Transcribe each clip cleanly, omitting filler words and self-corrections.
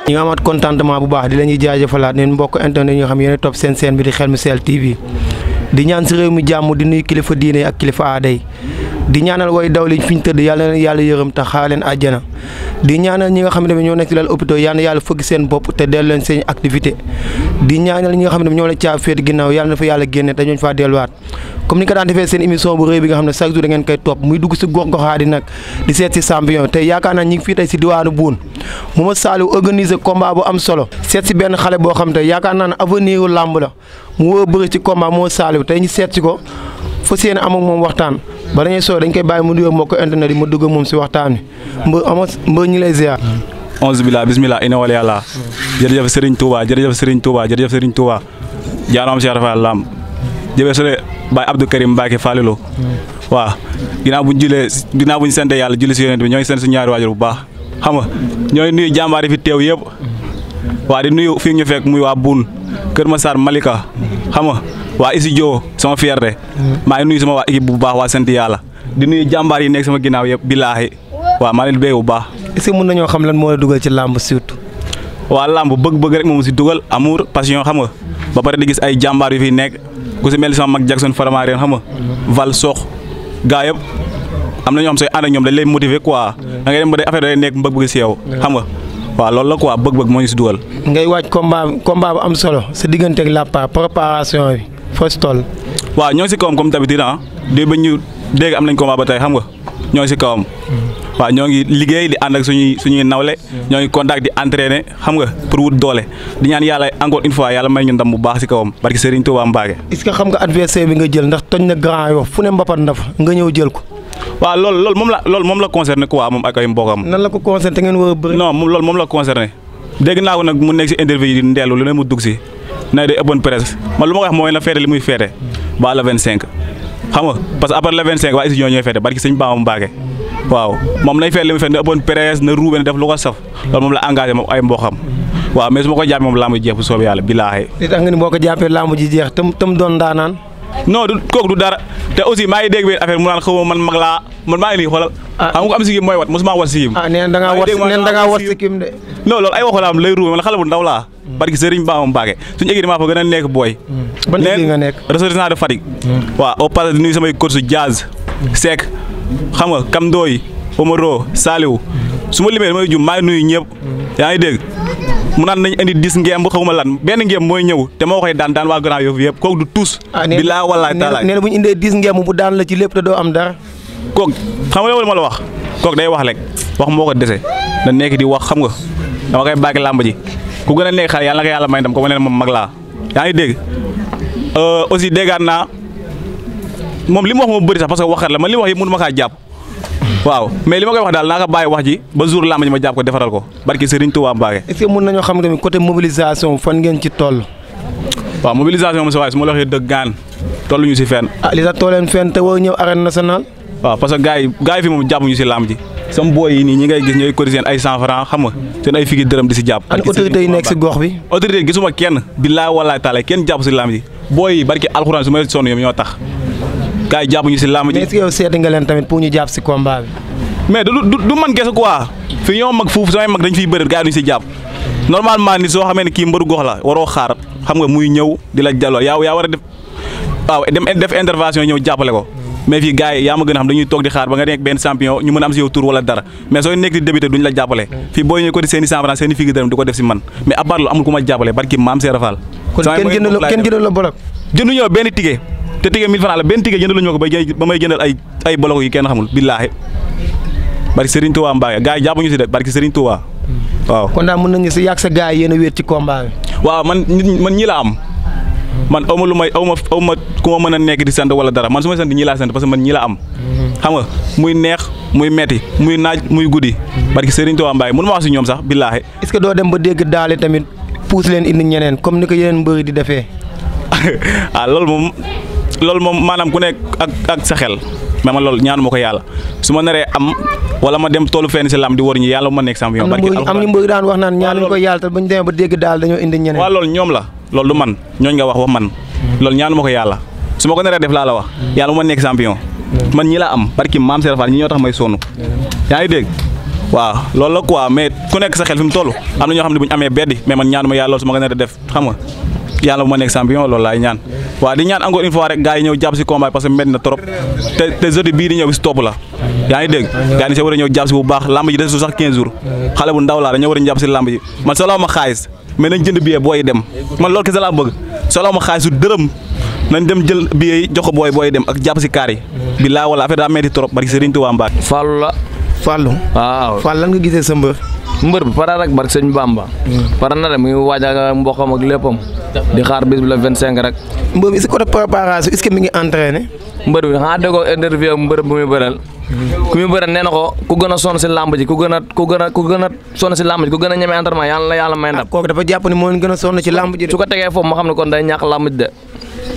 ñi nga amaat contentement bu baax di la ñuy jaajëfalaat neen mbokk internet yi nga xam yéen a topp seen chaîne bi di Xel mu Sell TV di ñaan si réew mi jàmm di nuyu kilifa diine ak kilifa aada yi di ñaanal way daw liñ fi ñu tëdd yàlla na leen yàlla yërëm te xaar leen àjjana di ñaanal ñi nga xam ne ñoo nekk ci lal hôpital yàlla na yàlla fëgg seen bopp te dellu leen seen activité di ñaanal ñi nga xam ne ñoo la caa féet ginnaaw yàlla na fa yàlla génne te ñooñu faa delluwaat comme ni ko daan defee seen émission bu rëy bi nga xam ne chaque jour da ngeen koy topp muy dugg si gox-goxaat yi nag di seet si champion tey yaakaar naa ñi ngi fii tey si diwaanu Boune Momadou Saliou organiser combat bu am solo seet si benn xale boo xam te yaakaar naa ne avenir u làmb la mu woo bëri ci combat Momadou Saliou tey ñu seet si ko fas yéene am ak moom waxtaan ba dañuy soo dañ koy bàyyi mu nuyoo mbokk internet yi ma dugg moom si waxtaan wi mbër ñi lay ziar. onze billah bismillah ina wala yàlla jërëjëf Serigne Touba jërëjëf Serigne Touba jërëjëf Serigne Touba jaanoom Cheikh Rafal Lam jëbee sole Baye Abdou Karim Mbacke Falilou waaw ginnaaw bu ñu sant yàlla julli si yonent bi ñoo ngi sant suñu ñaari waajur bu baax xam nga ñooy nuyu jàmbaar yi fi teew yëpp waa di nuyu fii ñu fekk muy waa Boune Kër Massar Malika xam nga waa Isidio sama fierté maa ngi nuyu sama waa équipe bu baax waa sant yàlla di nuyu jàmbaar yi nekk sama ginnaaw yëpp billaahi waaw maa leen béy bu baax. est-ce que mën nañoo xam lan moo la dugal ci làmb surtout. waa làmb bëgg-bëgg rek moom si dugal amour passion xam nga ba pare di gis ay jàmbaar yu fi nekk ku si mel ni sama mag Jackson Faramaren xam nga Val Sox gaa yëpp am na ñoo xam sooy ànd ak ñoom dañ lay motiver quoi da ngay dem ba day affaire day nekk bëgg-bëgg si yow xam nga waaw loolu la quoi bëgg-bëgg moo ñu si dugal. ngay waaj combat bu am solo sa diggante ak Lapa préparation bi foo si toll. waaw ñoo ngi si kawam comme d'habitude dé ba ñu dégg am nañ combat ba tey xam nga ñoo ngi si kawam waaw ñoo ngi liggéey di ànd ak suñuy nawle ñoo ngi contact di entraîner xam nga pour wut doole di ñaan yàlla encore une fois yàlla may ñu ndam bu baax si kawam barki Serigne Touba Mbacke. est-ce que xam nga adversaire bi nga jël ndax toj na Grand Yoff fu ne mbapat ndaf nga ñëw jël ko. waaw loolu moom la concerné quoi moom ak ay mbokam. nan la ko concerné te ngeen war a bëri. non moom la concerné dégg naa ko nag mu nekk si interview yi di ndellu lu ne mu dugg si nay day ëppoon presse man lu ma wax mooy na feete li muy feete ba le 25 xam nga parce que après le 25 waa Isidio ñooy feete barki sëñ Bamba Mbacke waaw moom nañ feete li muy feete na ëppoon presse na ruube na def lu ko saf loolu moom la engagé moom ay mboxam waaw mais su ma ko jàppee moom lamb ji jeex bu soobee yàlla billaahi. li tax nga ni boo ko jàppee lamb ji jeex tam doon daanaan. non du kooku du dara te aussi maa ngi dégg benn affaire mu naan xaw ma man mag laa man maa ngi nii xoolal. xam nga am si mooy wat mosuma wat si yim. nee na da ngaa wat si kim de. non loolu ay waxu la am lay ruube man xale bu ndaw laa. barki Serigne Bamba Mbacke suñu équipe maa fa gën a nekk booy. ban équipe nga nekk ressortissant de Fatick. waaw au passage di nuyu samay coach Diaz Seck xam nga Kam Ndoye Omaro Saliou su ma limee damay jum maa ngi nuyu ñëpp yaa ngi dégg mu naan nañ indi 10 ngeem xaw ma lan benn ngeem mooy ñëw te ma waxee daan waa Grand Yoff yëpp kooku du tous. bilaa walaay taalaay nee na bu ñu indee 10 ngeem bu daan la ci lépp te doo am dara. kooku xam nga yow ma la wax kooku day wax rek wax moo ko dese da nekk di wax xam nga dama koy bàyyi làmb ji ku gën a nekk xale yàlla na ko yàlla may ndam ko ma ne moom mag laa yaa ngi dégg aussi déggaat naa moom li mu wax moom bëri sax parce que waxkat la man li mu wax yëpp mënu ma kaa jàpp waaw mais li ma koy wax daal naa ko bàyyi wax ji ba jour làmb ji ma jàpp ko defaral ko barki Serigne Touba Mbacke. est-ce que mën nañoo xam tamit côté mobilisation fan ngeen ci toll. waaw mobilisation moom sa waay su ma la waxee dëgg gaan tolluñu si fenn. li tax tolleen fenn te woo ñëw arène nationale. waaw parce que gars yi fi moom jàppuñu si làmb ji sama booy yi nii ñi ngay gis ñooy cotiser ay 100 francs xam nga seen ay figi dërëm di si jàpp. ak autorité yi nekk si gox bi. autorité gisuma kenn billaay wallaay taala kenn jàpp si làmb ji booy yi barki alxuraan su ma sonn ñoom ñoo tax gars yi jàppuñu si làmb ji. mais est-ce que yow seeti nga leen tamit pour ñu jàpp si combat bi. mais du man kese quoi fi ñoo mag foofu samay mag dañ fiy bëri gars yi duñ si jàpp normalement ni soo xamee ne kii mbëru gox la waroo xaar xam nga muy ñëw di la jàlloo yaa war a def waaw def intervention ñëw jàppale ko mais fii gars yi yaa ma gën a xam dañuy toog di xaar ba nga nekk benn champion ñu mën a am si yow tour wala dara mais sooy nekk di débuté duñ la jàppale fii booy ñëw ko di seen i 100 francs seen i figi dërëm di ko def si man mais à part loolu amul ku ma jàppale barki maam Seera Fall. kon kenn jëndul la bolok. jënduñu la benn ticket te ticket 1000 francs la benn ticket jëndaluñu ma ko ba may jëndal ay bolok yi kenn xamul billaahi barki Serigne Touba Mbacke gars yi jàppuñu si de barki Serigne Touba waaw. kon daal mën nañu si yàgg sa gars yi yéen a wéet ci combat bi. waaw man ñi la am man aw ma ku ma mën a nekk di sant wala dara man su ma sant ñi laa sant parce que man ñi la am. xam nga muy neex muy metti muy naaj muy guddi barki Serigne Touba Mbacke mënu ma wax si ñoom sax billaahi. est-ce que doo dem ba dégg daale tamit puus leen indi ñeneen comme ni ko yeneen mbëri di defee. loolu moom maanaam ku nekk ak sa xel mais man loolu ñaanu ma ko yàlla su ma naree am wala ma dem toolu fenn si lam di war ñu yàlla ma nekk champion. am ñu mbëri daan wax naan ñaanuñu ko yàlla te bu ñu demee ba dégg daal dañoo indi ñeneen. waaw loolu ñoom la loolu du man ñooñ nga wax man loolu ñaanu ma ko yàlla su ma ko naree def laa la wax yàlla ma nekk champion man ñi la am barki maam Serap Fall ñi ñoo tax may sonn yaa ngi dégg waaw loolu la quoi mais ku nekk sa xel fi mu toll am na ñoo xam ne bu ñu amee beddi mais man ñaanuma yàlla loolu su ma gën a def xam nga yàlla bu ma nekk champion loolu laay ñaan waaw di ñaan encore une fois rek gars yi ñëw jàpp si combat parce que métti na trop te jeudi bii di ñëw bi si topp la yaa ngi dégg gars yi si war a ñëw jàpp si bu baax lamb ji des su sax 15 jours xale bu ndaw laa dañoo war a jàpp si lamb ji man soxla ma xaalis mais nañ jënd billet booy dem man loolu kese laa bëgg soxla ma xaalis su dërëm nañ dem jël billet yi jox ko booy dem ak jàpp si kaar yi bilaa wala affaire daa metti trop barki Serigne Touba Mbacke Fallou la Fallou waaw Fall lan nga gisee sa mbër bi pare rek barke sëñ Bamba pare na de mu ngi waaj ak mboqam ak léppam di xaar bis bi la 25 rek mbër bi si côté préparation est-ce que mi ngi entraîné mbër bi xanaa déggoo interview mbër bu muy bëral ku muy bëral nee na ko ku gën a sonn si làmb ji ku gën a sonn si làmb ji ku gën a ñeme entraînement yàlla la yàlla may ndam kooku dafa jàpp ni moo leen gën a sonn ci làmb ji su ko tegee foofu ma xam ne kon day ñàkk làmb ji de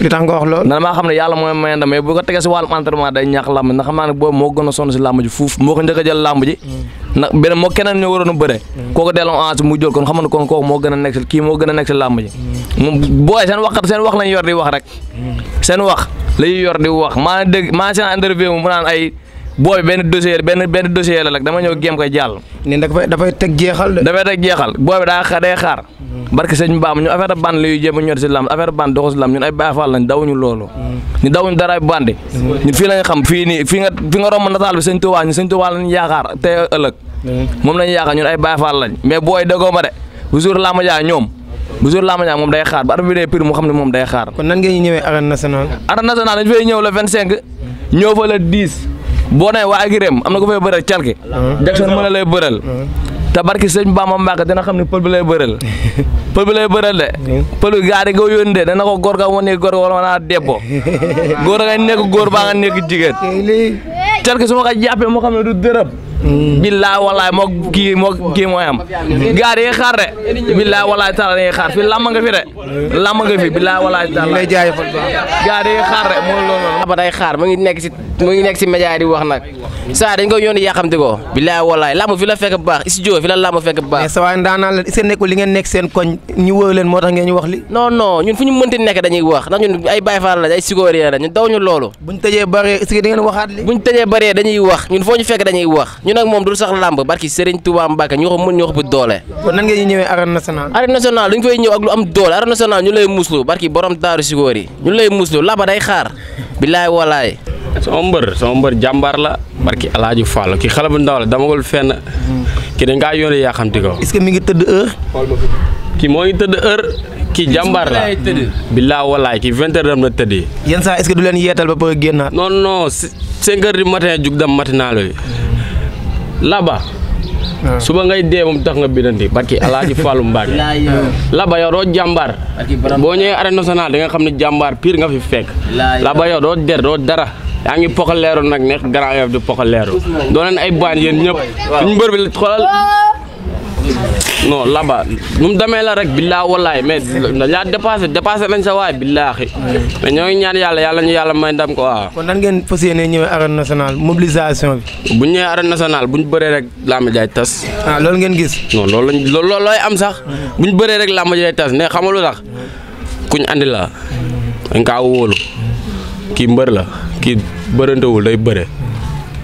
li tax nga wax loolu na maa xam ne yàlla mooy may ndam mais bu ko tegee si wàllum entraînement day ñàkk làmb ji ndax xam naa ne boobu moo gën a sonn si làmb ji fuuf moo ko njëkk a jël làmb ji ndax beneen moo keneen ñoo waroon a bëre kooku delloo avance mu jël kon xam ne kon kooku moo gën a nekk si kii moo gën a nekk si làmb ji moom booy seen wax lañ yor di wax rek seen wax lañuy yor di wax maa dégg maa seen interview mu naan ay booy benn dossier la rek dama ñëw géem koy jàll ne dafay teg jeexal de dafay teg jeexal booy bi day xaar barke sëñ Bamba ñu affaire band la yu jéem a ñor si lamb affaire band doxu si lamb ñun ay Baay Faal lañ dawuñu loolu ñu dawuñu dara bandi ñun fii lañ xam fii nii fi nga romb nataal bi sëñ Tuubaa ñu sëñ Tuubaa lañ yaakaar te ëllëg moom lañ yaakaar ñun ay Baay Faal lañ mais booy déggoo ma de bu jour lamb ja ñoom bu jour lamb ja moom day xaar ba arbitre bi mu xam ne moom day xaar kon nan ngeen ñëwee arène nationale dañ fay ñëw le 25 ñëw fa le 10 boo nee waa Agirem am na ko fay bëral calki Jackson mën a lay bëral te barki sëñ Bamba Mbacke dina xam ne pël bi lay bëral de pël bi gaa di nga yónni de dana ko góor ga wane góor ga wala naa debbo góor nga nekk góor baa nga nekk jigéen calki su ma ko jàppee moo xam ne du dërëm billaay walaay moo kii mooy am gaa yi xaar de billaay walaay taala dañuy xaar fii làmb nga fi de làmb nga fi billaay walaay taala lay jaajëfal gaa yi xaar de moo loolu ba day xaar mu ngi nekk si média di wax nag saa dañ ko yónni yàqamti ko billaay walaay làmb fi la fekk bu baax studio fi la làmb fekk bu baax mais sa waay ndaanaan la est-ce que nekkul li ngeen nekk seen koñ ñu wóor leen moo tax ngeen ñu wax li non ñun fu ñu mënti nekk dañuy wax ndax ñun ay Baay Faal la ay sigóorien la ñun daw ñu loolu buñ tëjee bari est-ce que da ngeen waxaat li buñ tëjee bari dañuy wax ñun foo ñu fekk dañuy wax ñun ak moom du sax làmb barki Serigne Touba Mbacke ñu ko mën ñu ko bu doole kon nan ngeen ñu ñëwee arène nationale duñ fay ñëw ak lu am doole arène nationale ñu lay muslu barki borom daaru sigóor yi ñu lay muslu laba day xaar billaay walaay sama mbër jàmbaar la barki Alaaji Fall ki xale bu ndaw la damagul fenn ki dañ kaa yónnee yaa xamti ko est-ce que mi ngi tëdd heure ki moo ngi tëdd heure ki jàmbaar la billaay walaay ki 20 heures dem na tëddi yenn saa est-ce que du leen yeetal ba pare génnaat non 5 heures du matin jug dem matinal yi laba suba ngay dee moom tax nga bidanti barki Alaaji Fallu Mbacke laba yow doo jàmbaar boo ñëwee arène nationale da nga xam ne jàmbaar pire nga fi fekk laba yow doo der doo dara yaa ngi poka leeru nag nekk Grand Yoff di poka leeru doo leen ay baan yéen ñëpp suñu mbër bi xoolal non laba nu mu demee la rek billaa wallaay mais yaa dépassé nañ sa waay billaahi mais ñoo ngi ñaan yàlla ñu yàlla may ndam ko waaw. kon nan ngeen fas yéenee ñëwee arène nationale mobilisation bi. bu ñu ñëwee arène nationale bu ñu bëree rek làmb jaay tas. ah loolu ngeen gis. non loolooy am sax bu ñu bëree rek làmb jaay tas ne xamalu tax kuñ andi la dañ kaa wóolu kii mbër la kii bërëntewul day bëre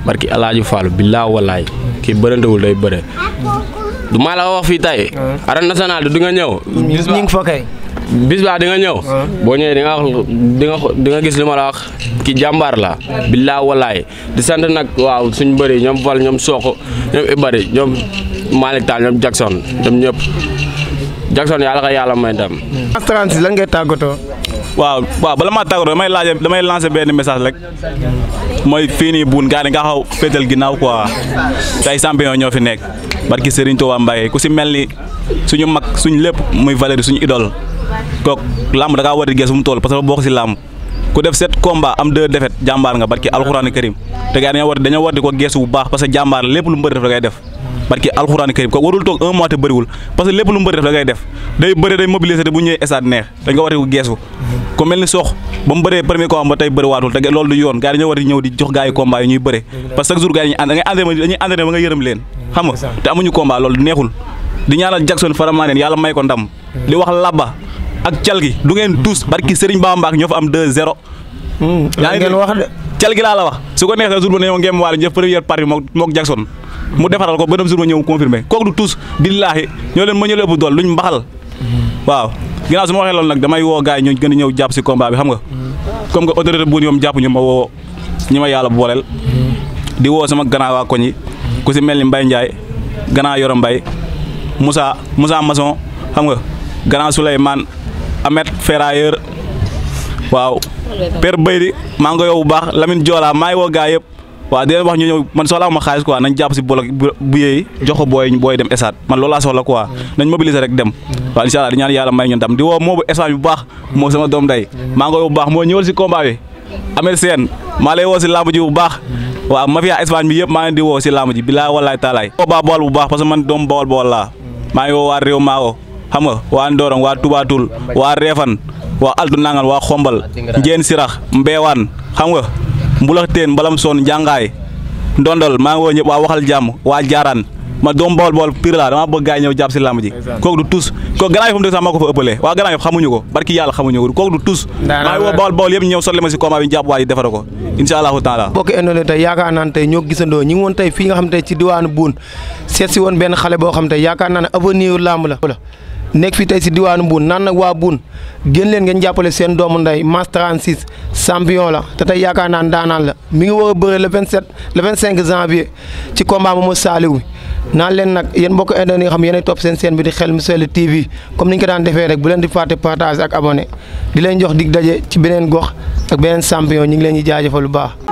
barki Alaaji Fallu billaa wallaay kii bërëntewul day bëre. du maa la wax fii tey arène nationale du nga ñëw. ñu ngi fa kay. bis baa di nga ñëw. boo ñëwee di nga gis li ma la wax ki jàmbaar la. billaa walaay di sant nag waaw suñu bëri ñoom Val ñoom Sokh ñoom Ibari ñoom Malick Tall ñoom Jackson ñoom ñëpp Jackson yàlla ko yàlla may dem. 36 lan ngay tàggatoo. waaw bala maa tàggatoo damay lancer benn message rek mooy fii nii buun gaa yi nga xaw féetal ginnaaw quoi tey champion ñoo fi nekk barki Serigne Touba Mbaye ku si mel ni suñu mag suñu lépp muy Valérie suñu idole kooku làmb da kaa war di gees fu mu toll parce que bokk si làmb ku def 7 combats am 2 défaites jàmbaar nga barki alxuraani karim te gaa dañoo war di ko geesu bu baax parce que jàmbaar lépp lu mbër def da ngay def barki alxuraani karim ko warul toog 1 mois te bëriwul parce que lépp lu mbër def da ngay def day bëre day mobiliser te bu ñëwee stade neex dañ ko war di ko geesu ko mel ni Sokh ba mu bëree premier combat ba tey bëri waatul te loolu du yoon gaa yi dañoo war di ñëw di jox gaa yi combat yi ñuy bëre parce que chaque jour gaa yi dañuy entraîné ba nga yërëm leen xam nga te amuñu combat loolu neexul di ñaanal Jackson Faramaneen yàlla may ko ndam di wax Labba ak cal gi du ngeen tous barki Serigne Bamba Mbacke ñoo fa am 2-0 yaa ngi wax de cal gi laa la wax su ko neexee jour bu ne yow ngeen waale jëf première partie mook Jackson mu defaral ko beneen jour ma ñëw confirmé kooku du tus billaahi ñoo leen ma ñu ëpp dool luñ mbaxal waaw ginnaaw su ma waxee loolu nag damay woo gars yi ñu gën a ñëw jàpp si combat bi xam nga comme que autorité bu ñoom jàpp ñu ma woo ñi ma yàlla booleel di woo sama gannaaw waa koñ yi ku si mel ni Mbaye Ndiaye gannaaw Yoro Mbaye Moussa Masson xam nga gannaaw Souleymane Ahmed Ferrailleur waaw Père Baydi maa ngi koy yow bu baax Lamine Diola maa ngi woo gars yëpp waaw di leen wax ñu ñëw man soxla ma xaalis quoi nañ jàpp si bolok bu yeey jox ko booy dem estade man loolu laa soxla quoi nañ mobiliser rek dem waaw incha allah di ñaan yàlla may ñu ndam di woo moo bu estade bu baax moo sama doom day maa ngi koy bu baax moo ñëwal si combat bi Amel Sène maa lay woo si lamb ji bu baax waaw mafia Espagne bi yëpp maa ngi di woo si lamb ji bilaay wallaay taalaay woo baa bool bu baax parce que man doom bool laa maa ngi woo waa réew maawo xam nga waa Ndorong waa Tubaatul waa Réfan waa Altu Nangal waa Xombal Njeen Sirax Mbeewaan xam nga Mbulax Teen Mbalam Soon Njàngaay Ndondol maa ngi woo ñëpp waa Waxal Jàmm waa Jaaraan ma doom bool pire laa dama bëgg gaay ñëw jàpp si lamb ji kooku du tus kooku gannaaw yi fa mu dee sax maa ko fa ëppalee waa gannaaw yi xamuñu ko barki yàlla xamuñu ko kooku du tus maa ngi woo bool yëpp ñëw sotle ma si combat bi jàpp waa ji defara ko insha allahu taala bokk indone tey yaakaar naa ne tey ñoo gisandoo ñi ngi woon tey fii nga xam tey ci diwaanu Buun seet si woon benn xale boo xam tey yaakaar naa ne avenir lamb la nekk fii tey si diwaanu Buun naan nag waa Buun génn leen ngeen jàppale seen doomu nday Mass 36 champion la te tey yaakaar naa ne daanaan la mi ngi war a bëre le 25 janvier ci combat Momo Saliou naan leen nag yéen mbokk internet yi nga xam yéenay topp seen chaîne bi di Xel mu Sell TV comme ni ñu ko daan defee rek bu leen di fàtte partage ak abonné di leen jox dig daje ci beneen gox ak beneen champion ñu ngi leen di jaajëfal lu baax